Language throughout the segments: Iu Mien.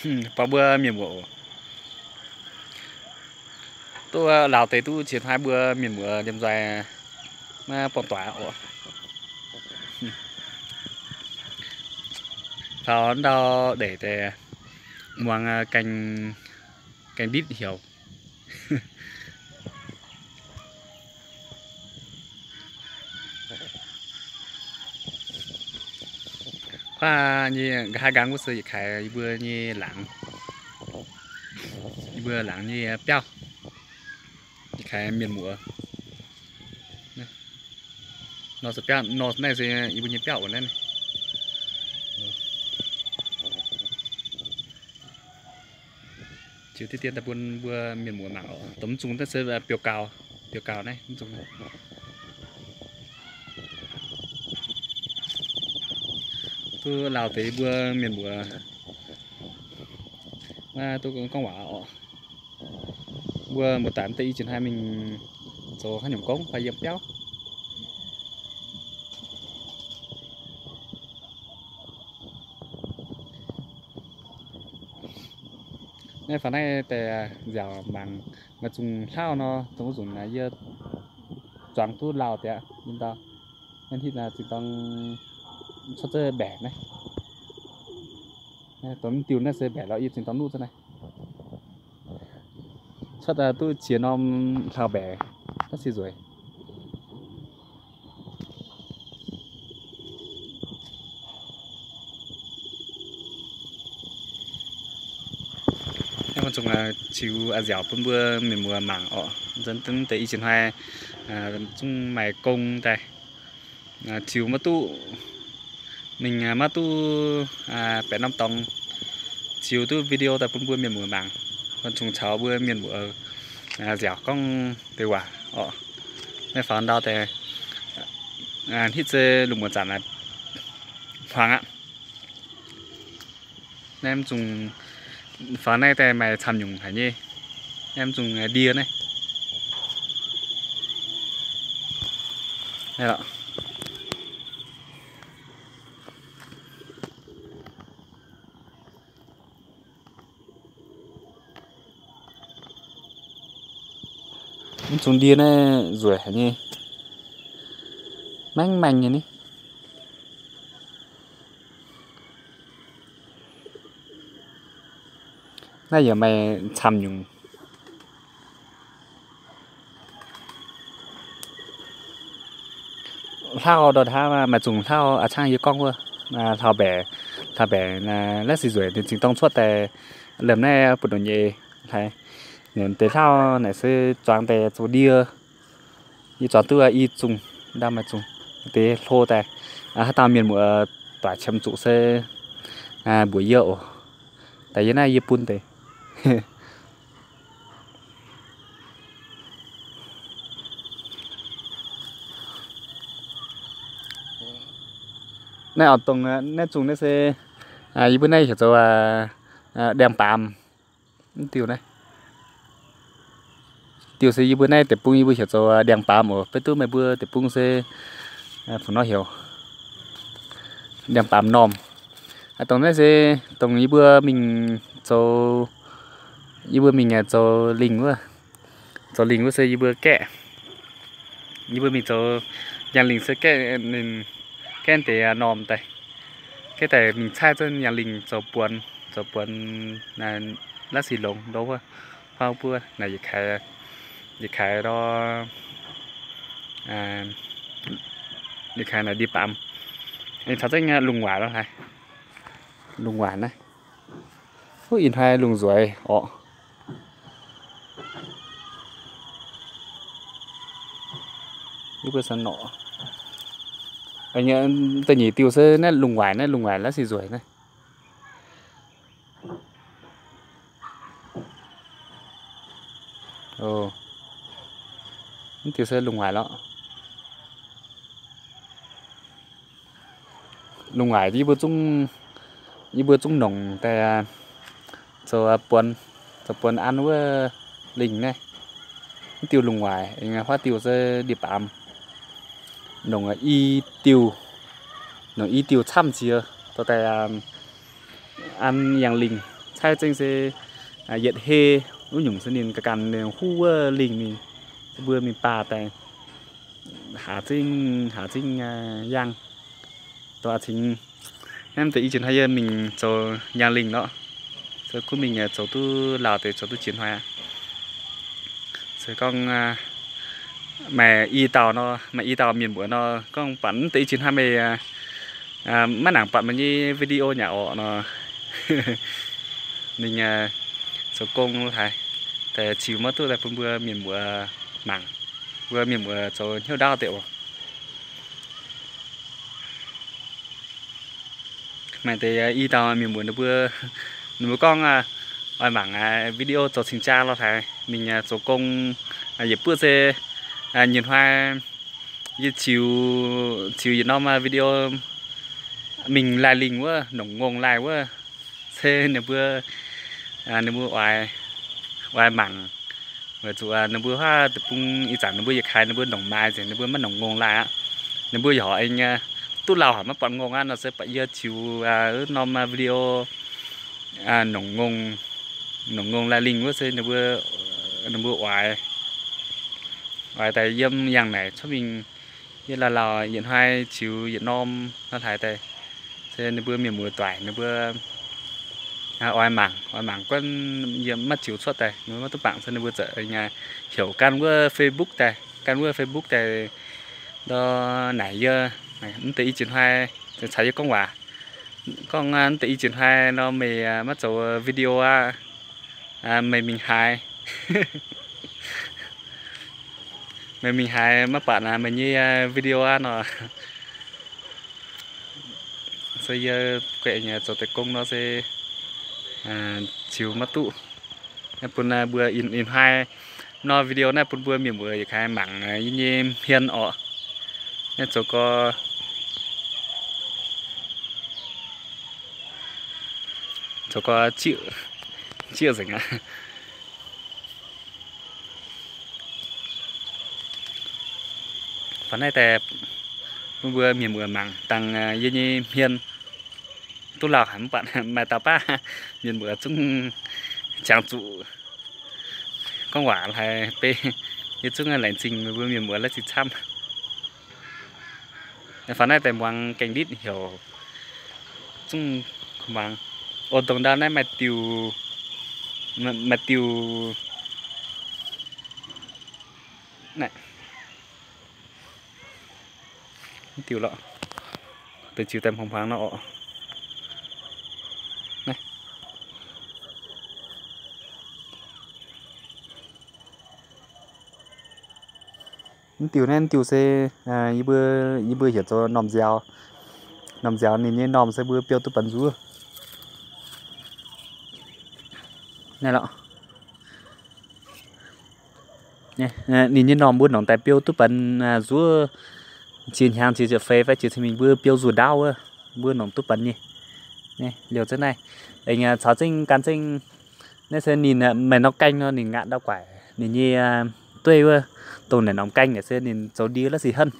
Buatc mbuo mienh muoz oc. Duqv lauz deix duqv qiex hnoi mbuo mienh muoz liemh nzoih maiv buangh doic oc. Taux ndau ndeic deix muangx gaengh nditv heuc. Kuaaiv nyei nqa'haav nqaang wuov se yietc kaaix yie mbuo nyei laangz, yie mbuo laangz nyei biauv, yietc kaaix mienh muoz. Nor se biauv, nor naaiv se yie mbuo nyei biauv oc naaiv. Ziux diqv dien daaih bun mbuo mienh muoz mangc oc. Dongh mv zungh naaiv se biouv gaux, biouv gaux naaiv mv zungh. Duqv lauz deix mbuo mienh muoz maiv duqv gorngv waac oc. Mbuo muoz-doic deix i jiex hnoi mingh zoux haaix nyungc gong fai yiem biauv. Naaiv faaux naaiv deix nziaauc mangc maaih zungh hlauv nor, dongh wuov nzunc yie zuangx duqv lauh deix yiem ndau. Naaiv hitv zinh dorng cuotv zengv mbaeqc naaiv. Dongh mv diuh naaiv se mbaeqc lorz yie zinh dorng nuqv zengv naaiv. Cuotv duqv qiex norm hlauv-mbaeqc naaiv se nzueic. Naaiv mbuo zungh ziux nziaauc bun mbuo mienh muoz mangc oc. Nzunc deix i jiex hnoi zungv maaih gong daaih. Ziux maiv duqv, mingh maiv duqv baeqc norm dorngx, ziux duqv video daaih bun mbuo mienh muoz mangc. Mbuo zungh caux mbuo mienh muoz nziaauc gorngv deix waac oc. Naaiv faaux ndau deix hitv se lungh muonz zanc hmuangx aqv. Naaiv mv zungh faaux naaiv daaih maaih camv nyungc haic nyei. Naaiv mv zungh ndie naaiv. Naaiv lorqc. Mv zungh ndie naaiv nzueic haic nyei, maengv maengh nyei ni. Naaiv yaac maaih camv nyungc. Hlauv ndortv hnangv maaih zungh hlauv a'cangv yie gorngv wuov, hlauv-mbaeqc, hlauv-mbaeqc naaiv se nzueic ninh zingh dorng cuotv daaih, lemh naaiv buoz-ndoqv nyei hlaaix. Deix hlauv naaic se zuangx daaih zoux ndie. Yie zuangx duqv i zungh, ndau maaih zungh, deix hlo daaih. Haaix dauh mienh muoz doic qiemx zuqc se mbuox yie oc. Daaih yie naaiv yie bun deix. Naaiv oix dongh naaiv zungh naaiv se yie mbuo naaiv heuc zoux ndiangx-baamz. Mv diuh naaiv, diuh se yie mbuo naaiv deic-bung yie mbuo heuc zoux ndiangx-baamz oc. Beiv duqv meih mbuo deic-bung se fu nor heuc ndiangx-baamz normh. Dongh naaiv se dongh yie mbuo mingh zoux, yie mbuo mingh zoux lingh wuov, zoux lingh wuov se yie mbuo gaeqv, yie mbuo mingh zoux yangh lingh se gaeqv ninh, gaeqv deix normh daaih, gaeqv daaih mingh caaiv zunv yangh lingh zoux buonx, zoux buonx naaiv la'sic longx ndo wuov, huaav buov naaic yietc kaaix, yietc kaaix ndo, yietc kaaix naaic ndie baamz. Ninh caux zengv lungh waaic lo haaix, lungh waaic naaiv. Ih hnoi lungh nzueic orqc. Yie mbuo sa norqc, da'nyeic diuh se naaiv lungh waaic, naaiv lungh waaic la'sic nzueic naaiv. Mv diuh se lungh waaic lorqc. Lungh waaic yie mbuo zungv, yie mbuo zungv nongc daaih zoux buonx, zoux buonx an wuov lingh naaiv. Mv diuh lungh waaic, huaav diuh se ndie baamz. Nongc i diuh, nongc i diuh camv ziex dorh daaih an yangh lingh. Haih zengv se yietc hei wuov nyungc se ninh ganh ganh ninh huv wuov lingh mingh, mbuo mingh baac daaih haaix zingv haaix zingv yangh. Dongh a'cingx hnamv deix i jiex hnoi yie mingh zoux yangh lingh lorqc, se kuv mingh zoux duqv lauh deix zoux duqv jiex hnoi aqv. Se gorngv maaih i dauh nor, maaih i dauh mienh muoz nor gorngv buatc mv deix i jiex hnoi meih maiv nangc buatc meih nyei video nyei orqc nor, ninh zoux gong haaix deix ziux maiv duqv daaih bun mbuo mienh muoz mangc, mbuo mienh muoz zoux hnyouv ndaauv deix oc. Maaih deix i dauh mienh muoz ninh mbuo, ninh mbuo gorngv oix mangc video zoux cing-jaa lorh haaix, mingh zoux gong yietc buoqv se nyei hnoi yie ziux, ziux yietc norm video mingh laih lingh wuov, nongc ngongh laih wuov, se ninh mbuo, ninh mbuo oix, oix mangc, weic zuqc ninh mbuo huaav deic-bung ih zanc ninh mbuo yietc kaaix ninh mbuo nongc maaiz nzengc, ninh mbuo maiv nongc ngongh laih aqv. Ninh mbuo yaac aengx duqv lauh haic maiv buatc ngongh aqv nor se buatc yie ziux norm video nongc ngongh, nongc ngongh laih lingh wuov se ninh mbuo, ninh mbuo oix, oix daaih yiem yangh naaic cuotv mingh yie lauh lauh yietc hnoi ziux yietc norm hnoi haaix daaih, se ninh mbuo mienh muoz doic ninh mbuo oix mangc, oix mangc guanh yie maiv ziux cuotv daaih, ninh mbuo maiv duqv bangc se ninh mbuo ziouc heuc gan wuov Facebook daaih, gan wuov Facebook daaih ndor naaic yie, mv deix i jiex hnoi caux yie gorngv waac, gorngv mv deix i jiex hnoi nor meih maiv zoux video aqv, meih mingh haaix, meih mingh haaix maiv buatc meih nyei video aqv nor. Se yie guaih zoux deix gong nor se ziux maiv duqv. Bun mbuo ih hnoi nor video naaiv bun mbuo mienh muoz yietc kaaix mangc yie nyei hmien orqc. Naaiv zoux gorx, zoux gorx jieqv nzengc aqv. Faaux naaiv daaih bun mbuo mienh muoz mangc dangh yie nyei hmien. Duqv lauh haic mv baac maaih dauh baav mienh muoz zungv jangx zuqc gorngv waac haic beiv, yie zungv laengz zingh mbuo mienh muoz laiv zingh camv. Faaux naaiv daaih muangx gaengh nditv heuc zungv muangx. O, dongh ndau naaiv maaih diuh, maaih diuh, naaiv diuh lorqc, deix ziux daaih hmuangx hmuangx nor orqc. Mv diuh naaiv, mv diuh se yie mbuo, yie mbuo heuc zoux normh nziaaux. Normh nziaaux ninh nyei normh se mbuo biou duqv banz nzuov. Naaiv lorqc. Ninh nyei normh mbuo nongc daaih biou duqv banz nzuov, ziex hnyangx ziex ziepc feix fai ziex ziepc mingh mbuo biou nzuov ndaauv wuov, mbuo nongc duqv banz nyei. Liouh zengv naaiv, aengx caux zengv gan zengv naaiv se ninh maaih norm gaeng nor ninh ngaatc ndau guaaic ninh nyei dueiv wuov, dongh naaic norm gaeng naaic se ninh zoux ndie la'sic henv.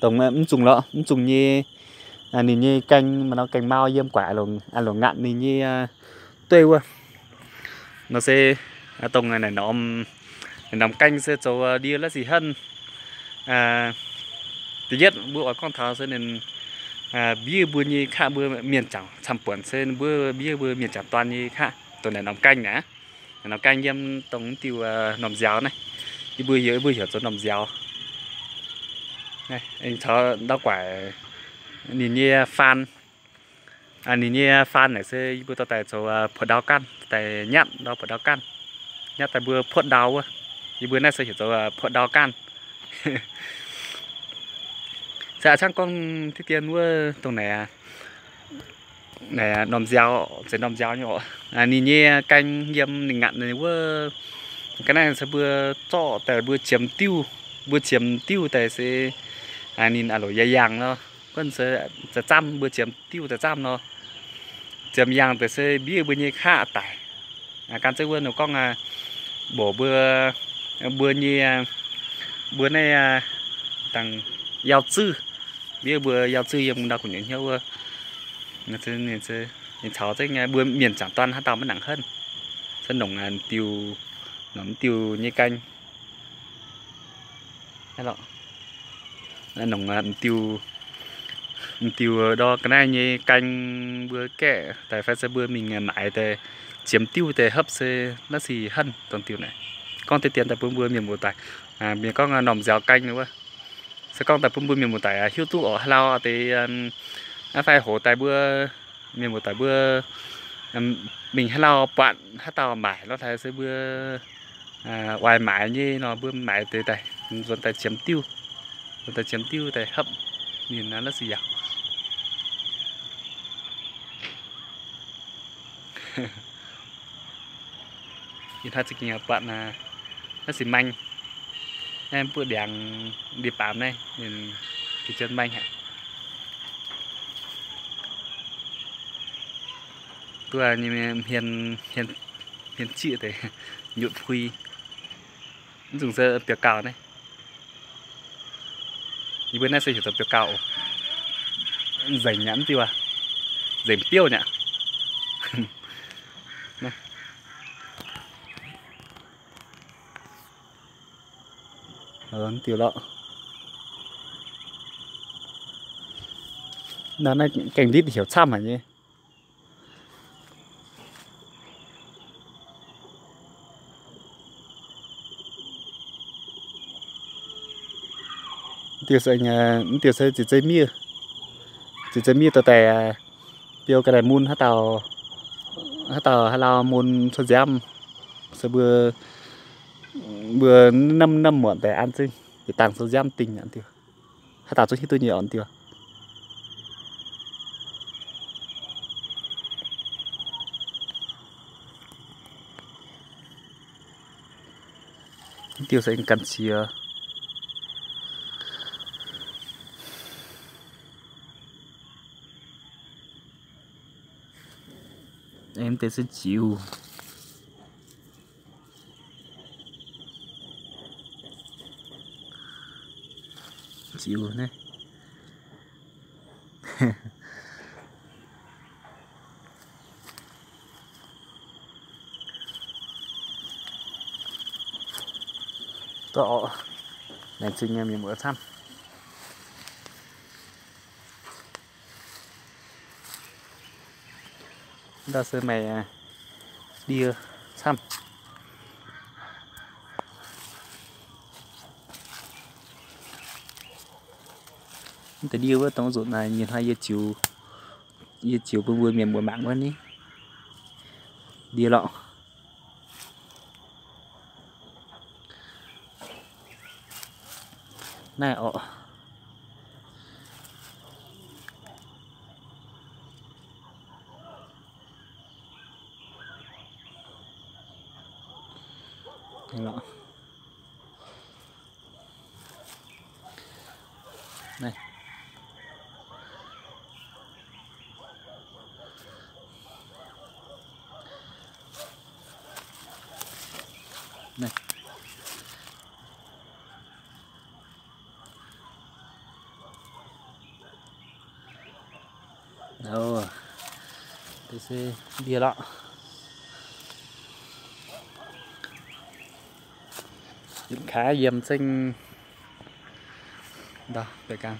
Dongh mv zungh lorqc, mv zungh nyei, ninh nyei gaeng maaih norm gaeng mau yiem guaaic aa longc ngaatc ninh nyei dueiv wuov. Nor se dongh naaic norm, naaic norm gaeng se zoux ndie la'sic henv. Da'yietv mbuo oix gorngv taux se ninh mbiev mbuo nyei kaqv mbuo mienh jangc camv-buonc se mbuo mbiev mbuo mienh jangc dorn nyei kaqv dongh naaic norm gaeng naaic. Naaic norm gaeng yiem dongh mv diuh normh nziaaux naaiv, yie mbuo, yie mbuo heuc zoux normh nziaaux. Aengx caux ndau guaaic ninh nyei faan, ninh nyei faan naaic se yie mbuo dorh daaih zoux buoqc ndau ganh, daaih nyatv ndau buoqc ndau ganh, nyatv daaih mbuo puotv ndau wuov. Yie mbuo naaiv se heuc zoux buoqc ndau ganh. Se a'cangv gorngv diqv dien wuov dongh naaic, naaic normh nziaaux, zeiz normh nziaaux nyei oc. Ninh nyei gaeng yiem ninh ngaatc ninh wuov, ga'naaiv se mbuo zorqv daaih mbuo ziemx diuv, mbuo ziemx diuv daaih se ninh aa loc yaac yangh nor, guonv se za'zamv, mbuo ziemx diuv za'zamv nor, ziemx yangh daaih se mbiev mbuo nyei kaqv daic. Gan zengv wuov ninh gorngv mboc mbuo, mbuo nyei, mbuo naaiv dangh yauh zuiv, mbiev mbuo yauh zuiv yiem ndau gu'nyuoz hnyouv wuov, Ninh caux zengv mbuo mienh zaangc dorn haaix dauh maiv nangc henv. Se nongc diuh, nongc diuh nyei gaeng. Nongc m'diuh, m'diuh ndor ga'naaiv nyei gaeng mbuo gaeqv daaih fai se mbuo mingh maaiz daaih ziemx diuv daaih hopv se naaiv sic henv dongh diuh naaic. Gorngv deix dien daaih bun mbuo mienh muoz-doic, mienh gorngv normh nziaaux gaeng wuov. Se gorngv daaih bun mbuo mienh muoz-doic hiuv duqv oc, haaix lauh deix, aa, fai hoc daaih mbuo mienh muoz-doic mbuo mingh haaix lauh buatc haaix dauh maaic nor, se mbuo oix maaiz nyei nor, mbuo maaiz deix daaih, nzuonx daaih ziemx diuv, nzuonx daaih ziemx diuv daaih hopv ninh naaiv sic yaauc. Yie hnoi za'gengh buatc naaiv sic maeng, naaiv mbuo ndiangx ndie-baamz naaiv, ninh geh jienv maeng haic. Duqv hmien, hmien zieqv deix nyutc pui, mv zungh se biauv-gauh naaiv. Yie mbuo naaiv se heuc zoux biauv-gauh oc. Nzengc nyei mv diuh, nzengc biouv nyei. Mv diuh lorqc. Naaiv gaengh nditv heuc camv haic nyei. Mv diuh se, mv diuh se ziex zei miev, ziex zei miev dorh daaih biou ga'naaiv mun haaix dauh, haaix dauh haaix lauh mun cuotv nziaamv, se mbuo, mbuo namv namv muonc daaih an zengv yietc dangh cuotv nziaamv dingh aqv diuh. Haaix dauh zungv hiuv duqv nyei oc diuh. Diuh se ganh qiex. Mv deix se jiuv. Jiuv naaiv. Dorh orqc, laengz zingh nyei mienh muoz camv. Ndau se maaih ndie camv. Mv deix ndie wuov dongh nzunc naaiv nyei hnoi yie ziux, yie ziux bun mbuo mienh muoz mangc wuov ni. Ndie lorqc. Naaiv orqc. Naaiv. Naaiv. Ov, deix se ndie lorqc. Yietc kaav yiem zengv ndau baeqc gaang.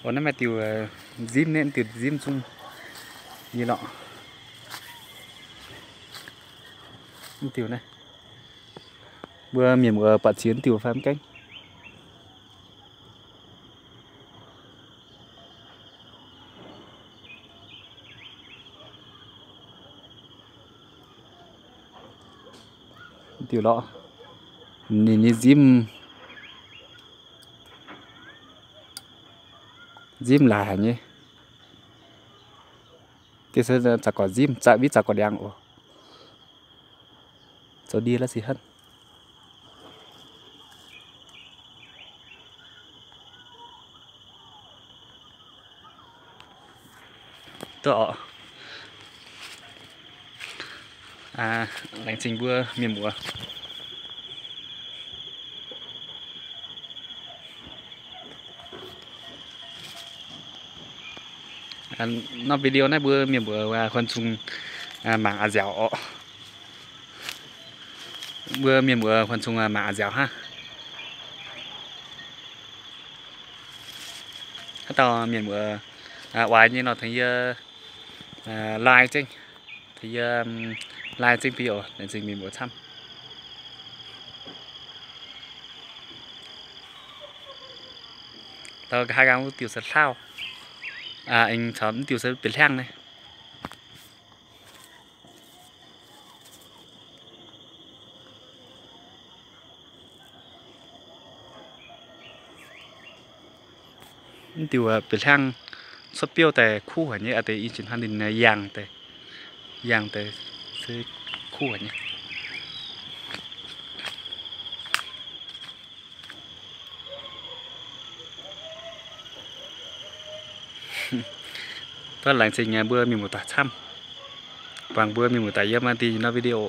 Orv, naaiv maaih diuh nzimv, naaiv diuh nzimv zungv nyei lorqc. Mv diuh naaiv, mbuo mienh muoz buatc ziex diuh fai mv gaengh. Diuh lorqc, ninh nyei nzimv, nzimv laaix haic nyei. Diuh se zaqc gorqv nzimv, zaqc, mbiv zaqc gorqv ndiangx oc. Zoux ndie la'sic henv. duqv oc. Laengz zingh mbuo mienh muoz. Norm video naaiv mbuo mienh muoz huan zung mangc a'nziaauc oc. Mbuo mienh muoz huan zung mangc a'nziaauc hnangv. Haaix dauh mienh muoz oix nyei nor tengx yie like zengv, tengx yie like zengv bi oc, laengz zingh mienh muoz camv. Taux nqa'haav nqaang wuov diuh se hlauv, aengx caux mv diuh se bieqc hliangv naaiv. Mv diuh bieqc hliangv cuotv biouv daaih kuv haic nyei, aa deix i jiex hnangv ninh yangh daaih, yangh daaih se kuv haic nyei. Daaih laengz zingh mbuo mienh muoz-doic camv. Buangh mbuo mienh muoz-doic yiem maanh dinh norm video.